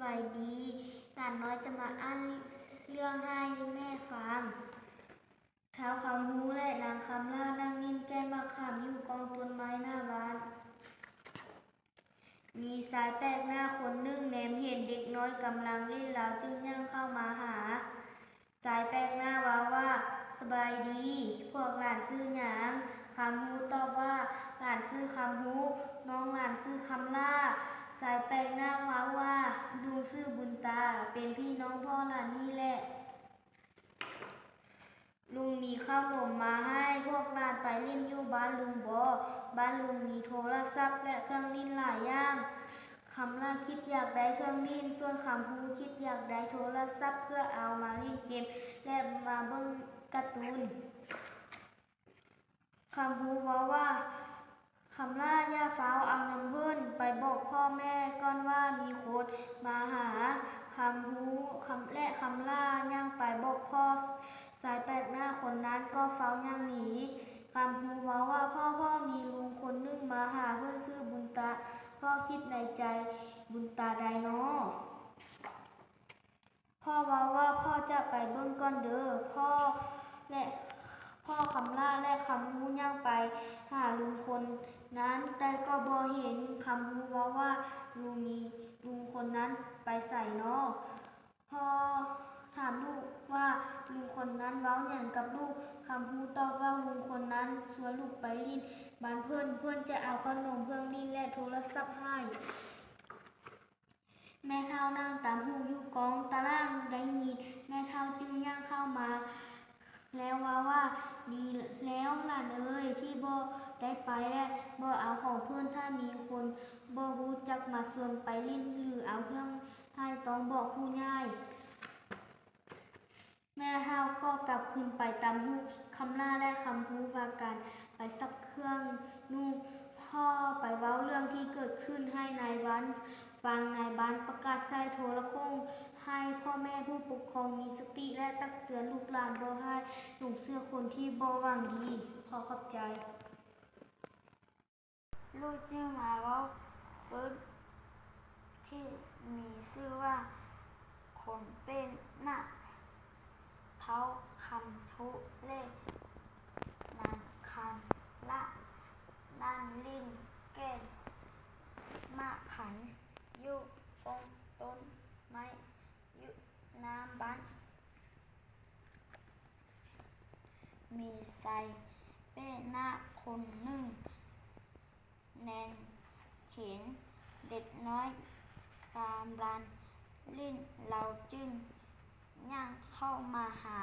ບາຍດີ. ຫຼານນ້ອຍຈະມາອ່ານເລື່ອງໃຫ້ແມ່ຟັງ. ທ້າວຄຳຮູ້ ແລະ ນາງຄຳຫຼ້ານັ່ງຫຼິ້ນແກ່ນໝາກຂາມຢູ່ກ້ອງຕົ້ນໄມ້ໜ້າບ້ານ. ມີຊາຍແປກໜ້າຄົນໜຶ່ງແນມເຫັນເດັກນ້ອຍກຳລັງຫຼິ້ນ ລາວຈຶ່ງຍ່າງເຂົ້າມາຫາ. ຊາຍແປກໜ້າເວົ້າວ່າ, ສະບາຍດີ, ພວກຫຼານຊື່ຫຍັງ? ຄຳຮູ້ຕອບວ່າ, ຫຼານຊື່ຄຳຮູ້, ນ້ອງຫຼານຊື່ຄຳຫຼ້າ. ຊາຍແປກໜ້າເວົ້າວ່າ, ລຸງຊື່ບຸນຕາ, ເປັນພີ່ນ້ອງພໍ່ຫຼານນີ້ແຫຼະ. ລຸງມີເຂົ້າໜົມມາໃຫ້, ພວກຫຼານໄປຫຼິ້ນຢູ່ບ້ານລຸງບໍ? ບ້ານລຸງມີໂທລະສັບ ແລະ ເຄື່ອງຫຼິ້ນຫຼາຍຢ່າງ. ຄຳຫຼ້າຄິດຢາກໄດ້ເຄື່ອງຫຼິ້ນ, ສ່ວນຄຳຮູ້ຄິດຢາກໄດ້ໂທລະສັບ ເພື່ອເອົາມາຫຼິ້ນເກມ ແລະ ມາເບິ່ງກາຕູນ. ຄຳຮູ້ເວົ້າວ່າ, ຄຳຫຼ້າຢ່າຟ້າວເອົານຳເພິ່ນ, ໄປບອກພໍ່ແມ່ກ່ອນວ່າມີຄົນມາຫາ. ຄຳຮູ້ ຄຳ ແລະ ຄຳຫຼ້າຍ່າງໄປບອກພໍ່. ຊາຍແປກໜ້າຄົນນັ້ນກໍຟ້າວຍ່າງໜີ. ຄຳຮູ້ເວົ້າວ່າ, ພໍ່, ພໍ່, ມີລຸງຄົນໜຶ່ງມາຫາ, ເພິ່ນຊື່ບຸນຕາ. ພໍ່ຄິດໃນໃຈ, ບຸນຕາໃດນໍ? ພໍ່ເວົ້າວ່າ, ພໍ່ຈະໄປເບິ່ງກ່ອນເດີ. ພໍ່ ແລະ ພໍ່ຄຳຫຼ້າ ແລະ ຄຳຮູ້ຍ່າງໄປຫາລຸງຄົນນັ້ນ, ແຕ່ກໍບໍ່ເຫັນ. ຄຳຮູ້ເວົ້າວ່າ, ລຸງມີ, ລຸງຄົນນັ້ນໄປໃສນໍ? ພໍ່ຖາມລູກວ່າ, ລຸງຄົນນັ້ນເວົ້າຫຍັງກັບລູກ? ຄຳຮູ້ຕອບວ່າ, ລຸງຄົນນັ້ນຊວນລູກໄປຫຼິ້ນບ້ານເພິ່ນ, ເພິ່ນຈະເອົາເຂົ້າໜົມ, ເຄື່ອງຫຼິ້ນ ແລະ ໂທລະສັບໃຫ້. ແມ່ເຖົ້ານັ່ງຕຳຫູກຢູ່ກ້ອງຕາລ່າງ, ໄດ້ຍິນແມ່ເຖົ້າຈຶ່ງຍ່າງເຂົ້າມາ, ແລ້ວເວົ້າວ່າ, ດີແລ້ວຫຼານເອີຍ ທີ່ບໍ່ໄດ້ໄປ ແລະ ບໍ່ເອົາຂອງເພິ່ນ. ຖ້າມີຄົນບໍ່ຮູ້ຈັກມາຊວນໄປຫຼິ້ນ ຫຼື ເອົາເຄື່ອງໃຫ້ ຕ້ອງບອກຜູ້ໃຫຍ່. ແມ່ເຖົ້າກໍກັບຄືນໄປຕຳຫູກ. ຄຳຫຼ້າ ແລະ ຄຳຮູ້ພາກັນໄປຊັກເຄື່ອງນຸ່ງ. ພໍ່ໄປເວົ້າເລື່ອງທີ່ເກີດຂຶ້ນໃຫ້ນາຍບ້ານຟັງ. ນາຍບ້ານປະກາດໃສ່ໂທລະໂຄ່ງໃຫ້ພໍ່ແມ່ຜູ້ປົກຄອງມີສະຕິ ແລະ ຕັກເຕືອນລູກຫຼານບໍ່ໃຫ້ຫຼົງເຊື່ອຄົນທີ່ບໍ່ຫວັງດີ. ຂໍຂອບໃຈ. ລູກຈຶ່ງມາເວົ້າຕື່ນທີ່ມີຊື່ວ່າ ຄົນເປັນໜ້າ. ທ້າວຄຳທຸ ແລະ ນາງຄຳຫຼ້ານັ່ງຫຼິ້ນແກ່ນໝາກຂັນຢູ່ກ້ອງຕົ້ນໄມ້ຢູ່ໜ້າບ້ານ. ມີຊາຍແປກໜ້າຄົນໜຶ່ງແນມເຫັນເດັກນ້ອຍກຳລັງຫຼິ້ນ, ລາວຈຶ່ງຍ່າງເຂົ້າມາຫາ.